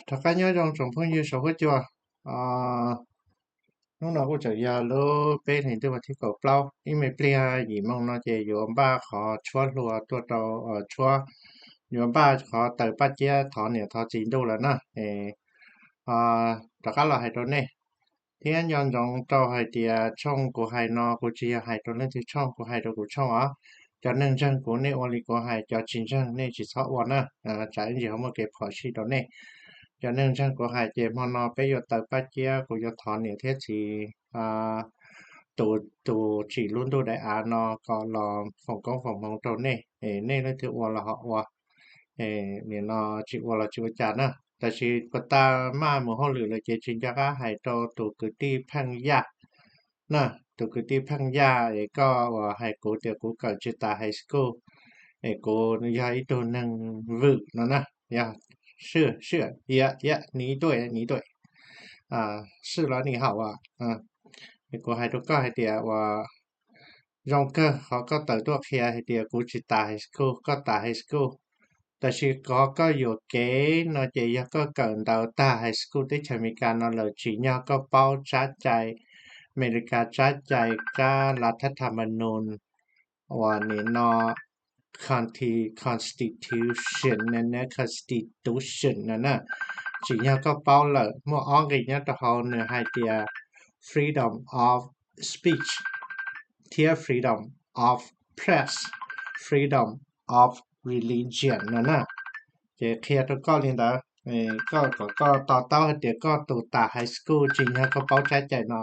Rov qab nyob zoo tsoom phooj ywg saum huab cua. Hnub no kuj tseem yog lub peb hlis ntuj vas thib kaum plaub, ib me pliag yim moo no ces yuav npaj qhov tshuab hlua tuaj rau, tshuab, yuav npaj qhov taws paj ciab thov niam thov txiv ntuj lawm na. Rov qab los hais rau nej thiab nco ntsoov rau hais tias tshooj kuv hais no kuv tsis yog hais rau leej twg tshooj, kuv hais rau kuv tshooj os. Cov neeg ntseeg kuv nej ua li kuv hais, cov tsis ntseeg nej tsis txhob ua na, tsam ib ntsis ho muaj kev phom sij rau nej. Cov neeg ntseeg kuv hais ces hmo no peb yuav taws paj ciab, kuv yuav thov niam thiab txiv tus tsim lub ntuj daim av no kom los foom koob foom hmoov rau nej, nej leej twg ua los ho ua, nim no tsis ua los tsis ua cas na. Tab sis puag ta maj mus hauj lwm lawm ces tsis nco qab hais rau tus kwv tij Pheej Yaj na. Tus kwv tij Pheej Yaj es koj uas hais kuv tias kuv kawm tsis tas high school es kuv yog ib tug neeg vwm no na, yog, 是，也，也，你对，你对，是了，你好啊。Kuv hais rau koj hais tias uas zoo kawg qhov koj tawm tuaj qhia hais tias kuv tsis tas high school, koj tas high school. Tab sis qhov koj yuam kev no ces yog koj kawm ntawv tag high school teb chaws Amelikas no lawm tsim nyog koj paub tsab cai Amelikas tsab cai, tsab lav thab tham ma nus uas nim no conti constitution na, constitution no na. Tsim nyog koj paub lawm, muaj ob nqe nyob rau hauv nws hais tias freedom of speech thiab freedom of press, freedom of religion no na. Ces qhia rau koj li ntawd, koj kom koj to taub hais tias koj tus tas high school tsim nyog koj paub tsab cai no.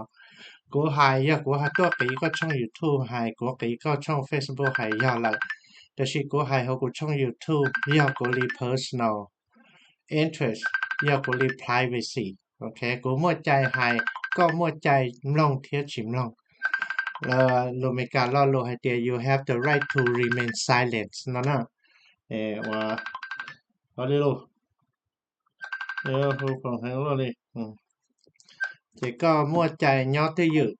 Kuv hais yog kuv tuaj qiv koj tshooj YouTube hais, kuv qiv koj tshooj Facebook hais yog lawm, tab sis kuv hais hauv kuv tshooj YouTube yog kuv li personal interest, yog kuv li privacy. Ok, kuv muaj cai hais, koj muaj cai mloog thiab tsis mloog. Lus Amelikas lo lus hais tias you have the right to remain silent no na. Ua li lus, ces koj muaj cai nyob twj ywm,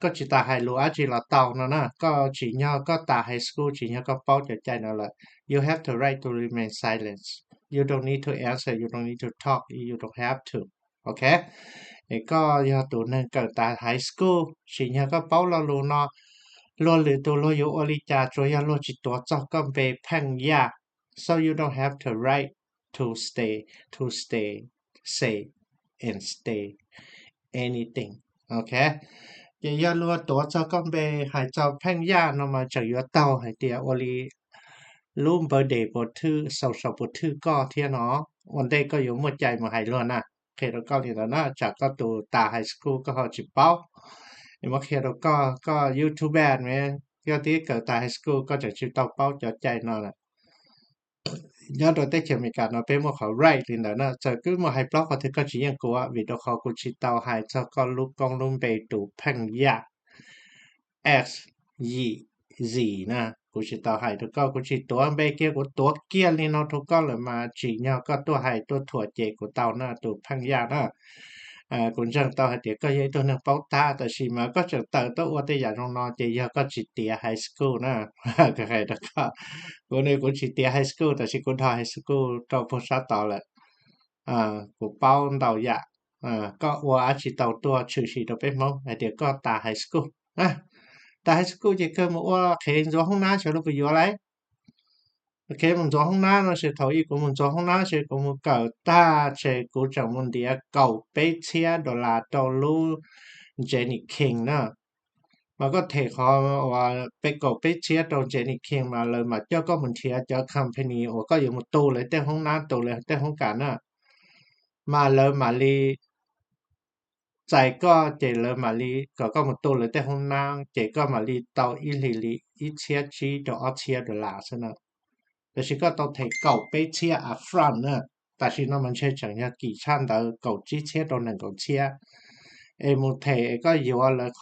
koj tsis tas hais lus dab tsi los tau no na. Koj tsim nyog koj tas high school tsim nyog koj paub cov cai no lawm, you have the right to remain silent, you don't need to answer, you don't need to talk, you don't have to. Ok, es koj yog tus neeg kawm tas high school tsim nyog koj paub lo lus no. Luag lwm tus luag yuav ua li cas tsuas yog luag tsis tuav txog koj npe Pheej Yaj. So you don't have the right to stay, to stay, say and stay anything. Ok, ces yog luag tuav txog koj npe hais txog Pheej Yaj no mas tseem yuav taug hais tias ua li lub npawb des puas thwj, sau sau puas thwj koj thiab no. Ua ntej koj yuav muaj cai mus hais luag na. Qhia rau koj li ntawd na, tsam koj tus tas high school koj ho tsis paub. Es muab qhia rau koj, koj YouTube me, koj twb kawm tas high school koj tseem tsis tau paub cov cai no na. Nyob rau teb chaws Amelikas no peb muaj qhov right li ntawd na, txawm kuv muaj hais plaub qhov twg koj tsis yeej kuv, vim rau qhov kuv tsis tau hais txog koj lub koob lub npe tus Pheej Yaj X yim zis na. Kuv tsis tau hais rau koj, kuv tsis tuav npe kiag, kuv tuav kiag li no rau koj lawm mas tsim nyog koj tuaj hais tuaj thuam ces kuv tau na tus Pheej Yaj na. Kuv ntseeg tau hais tias koj yog ib tug neeg paub tab, tab sis mas koj tseem tawm tuaj ua tej yam zoo no ces yog koj tsis tiav high school na. Kuv hais rau koj, kuv ne kuv tsis tiav high school tab sis kuv dhos high school rau puag sab tod lawm. Kuv paub ntau yam. Koj ua dab tsi tau tuaj tshwm sim rau peb Hmoob hais tias koj tas high school? Tas high school ces kawg mus ua qhev ntxuav hoob nab sawv lub puas yuav lawm. Qhev mus ntxuav hoob nab no ces thaum ub kuv mus ntxuav hoob nab ces kuv mus kawm tag ces kuv tseem mus ntiav kaum peb txhiab dollar rau lub Jenny King na. Mas koj them qhov uas peb kaum peb txhiab rau Jenny King mas lawv mam coj koj mus nrhiav cov company uas koj yuav mus tu lawv tej hoob nab, tu lawv tej hoob kas na. Mas lawv mam li txais koj ces lawv mam li kom koj mus tu lawv tej hoob nab ces koj mam li tau ib hlis li ib txhiab tsib rau ob txhiab dollar xwb na. Tab sis koj tau them kaum peb txhiab upfront na. Tam sim no mas ntshe tseem yog kim tshaj ntawd, kaum tsib txhiab rau nees nkaum txhiab. Es mus them es koj yuav lawv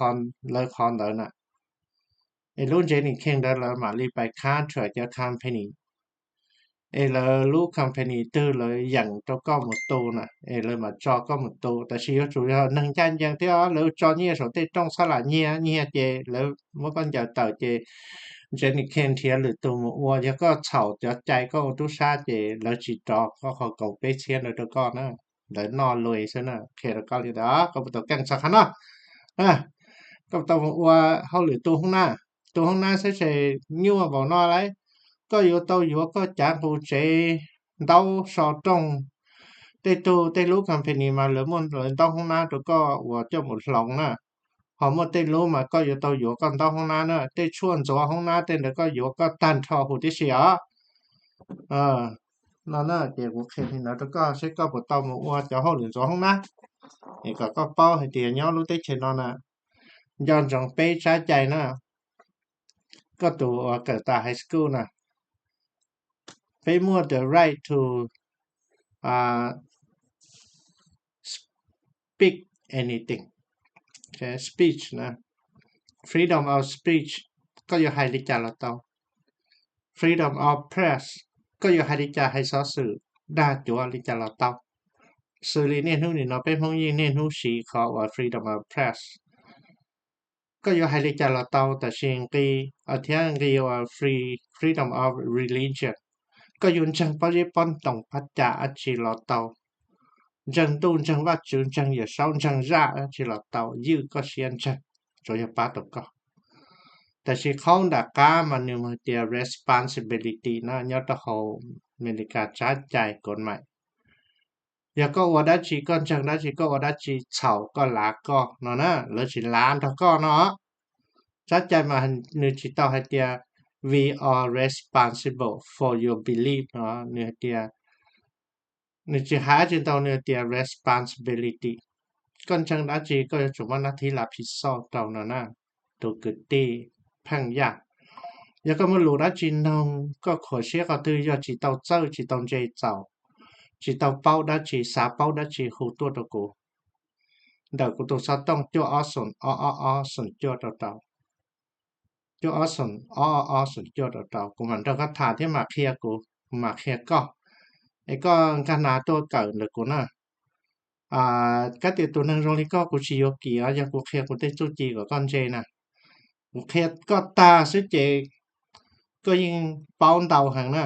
qhov ntawd na. Es lub Jenny King ntawd lawv mam li pais contract cov company. Es lawv lub company twg lawv yeem rau koj mus tu na es lawv mam tso koj mus tu. Tab sis yuav tsum yog neeg ncaj ncees thiab lawv tso nyiaj saum tej rooj xab lam nyiaj nyiaj ces lawv muab koj ncaws tawm ces Jenny King nrhiav lwm tus mus ua. Yog koj txhaum cov cai koj ua tub sab ces lawv tsis rov koj qhov kaum peb txhiab ntawd rau koj na. ntawd noj luis xwb na. Qhia rau koj li ntawd, koj puas tau keej txog qhov no? Koj puas tau mus ua hauj lwm tu hoob nab? Tu hoob nab xwb ces nyuaj npaum no lauj. Koj yuav tau yuav koj cav nqus tsev, ntaub so rooj. Tej tug tej lub company mas lawv muaj lawv ntaub hoob nab rau koj uas coj mus hloov na. Ho muaj tej lub mas koj yuav tau yuav koj ntaub hoob nab na, tej tshuaj ntxuav hoob nab tej ntawd koj yuav koj tag nrho huv tib si os. No na, ces kuv qhia li ntawd rau koj seb koj puas tau mus ua cov hauj lwm ntxuav hoob nab. Es kom koj paub hais tias nyob lub teb chaws no na, nco ntsoov peb tsab cai na. Koj tus uas kawm tas high school na, peb muaj the right to speak anything. Speech na, freedom of speech, koj yuav hais li cas los tau. Freedom of press, koj yuav hais li cas hais xov xwm, dag cuav li cas los tau. Xws li niaj hnub nim no peb Hmoob yeej niaj hnub siv qhov uas freedom of press. Koj yuav hais li cas los tau, tab sis nqi thiab nqi uas free, freedom of religion, koj yuav ntseeg pob zeb pob ntoo pob cag dab tsi los tau. Ntseeg ntuj ntseeg Vajtswv ntseeg Yawm Saub ntseeg zaj dab tsi los tau, ywj koj siab ntseeg, tsuas yog pab tau koj. Tab sis qhov nram qab mas nws hais tias responsibility na, nyob rau hauv Amelikas tsab cai kod mais. Yog koj ua dab tsi, koj ntseeg dab tsi, koj ua dab tsi txhaum, koj lav koj no na, lawv tsis lav nrog koj no. Tsab cai mas nws tsis tau hais tias we are responsible for your belief no, nws hais tias, nws tsis hais dab tsi ntau, nws hais tias responsibility. Koj ntseeg dab tsi koj yuav tsum muaj nab thib lav phiv xauj rau no na, tus kwv tij Pheej Yaj. Yog koj muaj lus dab tsi noog, koj khuam siab qhov twg, yog tsis tau txawj tsis tau ntse txaus, tsis tau paub dab tsi, xav paub dab tsi hu tuaj rau kuv ntawm kuv tus xov tooj cuaj ob xoom ob ob ob xoom cuaj rau rau, cuaj ob xoom ob ob ob xoom cuaj rau rau, kuv mam nrog koj tham thiab mam qhia kuv, kuv mam qhia koj, es koj nkag nas tuaj kawm ntawm kuv na. Kab tias tus neeg zoo li koj kuv tsis yuav kiv, yog kuv qhia kuv tej txuj ci kom koj ntse na. Kuv qhia koj tag xwb ces koj yeej paub ntau heev na.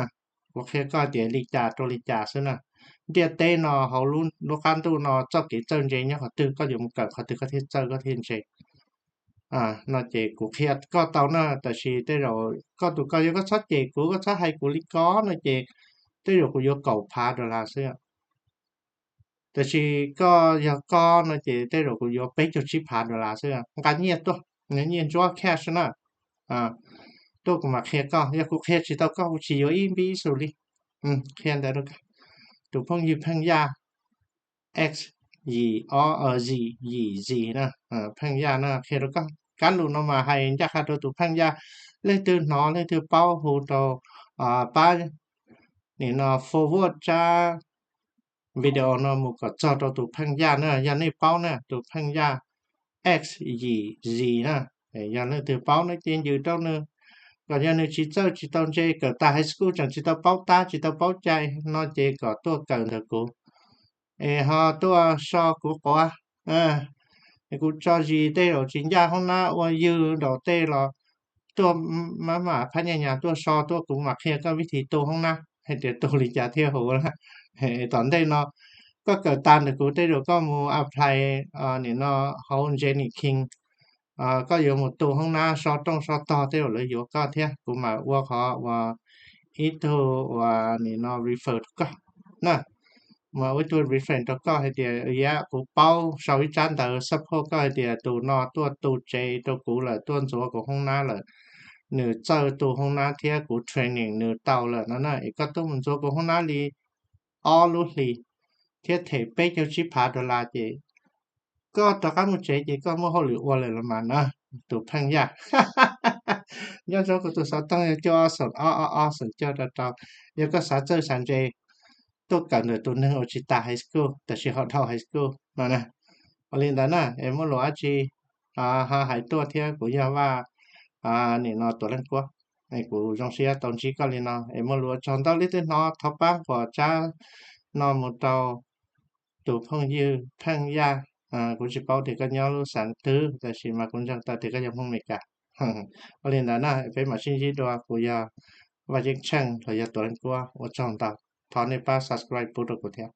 Kuv qhia koj tias li cas rau li cas xwb na. Ntiaj teb no hauv lub qab ntuj no txoj kev txawj ntse nyob qhov twg, koj yuav mus kawm qhov twg koj thiaj txawj koj thiaj ntse. No ces kuv qhia koj tau na, tab sis tej zaum koj tus koj yog koj txhob cem kuv, koj txhob hais kuv li ko no ces tej zaum kuv yuav kaum phav dollar xwb. Tab sis koj yog koj no ces tej zaum kuv yuav peb caug tsib phav dollar xwb. Nqa nyiaj tuaj, nyiaj ntsuab cash na, tuaj kuv mam qhia koj. Yog kuv qhia tsis tau koj kuv tsis yuav ib npib ib xus li. Qhia ntawd rau koj. Tus phooj ywg Pheej Yaj, X yim ob, yim yim zis na, Pheej Yaj na, qhia rau koj. Kab lus no mas hais ncaj qha rau tus Pheej Yaj. Leej twg hnov leej twg paub hu rau pab nim no forward tsab video no mus kom txog rau tus Pheej Yaj na, yog nej paub na, tus Pheej Yaj X yim zis na. Yog leej twg paub no ces ncws rau nws, kom yog nws tsis txawj tsis tau ntse, kawm tas high school tseem tsis tau paub tab tsis tau paub cai no ces kom tuaj kawm ntawm kuv. Es ho tuaj so kuv quav, kuv tso zis tej zaum tsis ncaj hoob nab ua ywg nraum tej los tuaj mab mam phab nyaj nyas tuaj so tuaj kuv mam qhia koj vib thi tu hoob nab hais tias tu li cas thiaj huv na. Tom ntej no koj kawm tas ntawm kuv tej zaum koj mus apply nim no hauv Jenny King, koj yuav mus tu hoob nab so rooj so tog tej zaum lawv yuav koj thiab, kuv mam ua qhov uas ib tug uas nim no refer rau koj na. Mas ua ib tug refer rau koj hais tias yam kuv paub sau ib tsab ntawv support koj hais tias tus no tuaj tu tsev rau kuv lawm, tuaj ntxuav kuv hoob nab lawm, nws txawj tu hoob nab thiab kuv training nws tau lawm no na, es koj tuaj mus ntxuav kuv hoob nab li ob lub hlis thiab them peb caug tsib phav dollar ces koj rov qab mus tsev ces koj muaj hauj lwm ua lawm los mas na, tus Pheej Yaj. Nyob zoo, kuv tus xov tooj yog cuaj ob xoom ob ob ob xoom cuaj rau rau. Yog koj xav txawj xav ntse, tuaj kawm ntawm tus neeg uas tsis tas high school tab sis ho dhau high school no na. Ua li ntawd na, es muaj lus dab tsi ho hais tuaj thiab, kuv yog Vaj nim no Tuam Leej Kuab, es kuv zoo siab tau ntsib koj li no, es muaj lus ua tsaug ntau. Leej twg hnov thov pab nquam tsab no mus rau tus phooj ywg Pheej Yaj. Kuv tsis paub tias koj nyob lub xeev twg tab sis mas kuv ntseeg tau tias koj yog Hmoob Amelikas. Ua li ntawd na, peb mam sib ntsib dua. Kuv yog Vaj Yeeb Tsheej los yog Tuam Leej Kuab, ua tsaug ntau. Thov nej pab subscribe pub rau kuv thiab.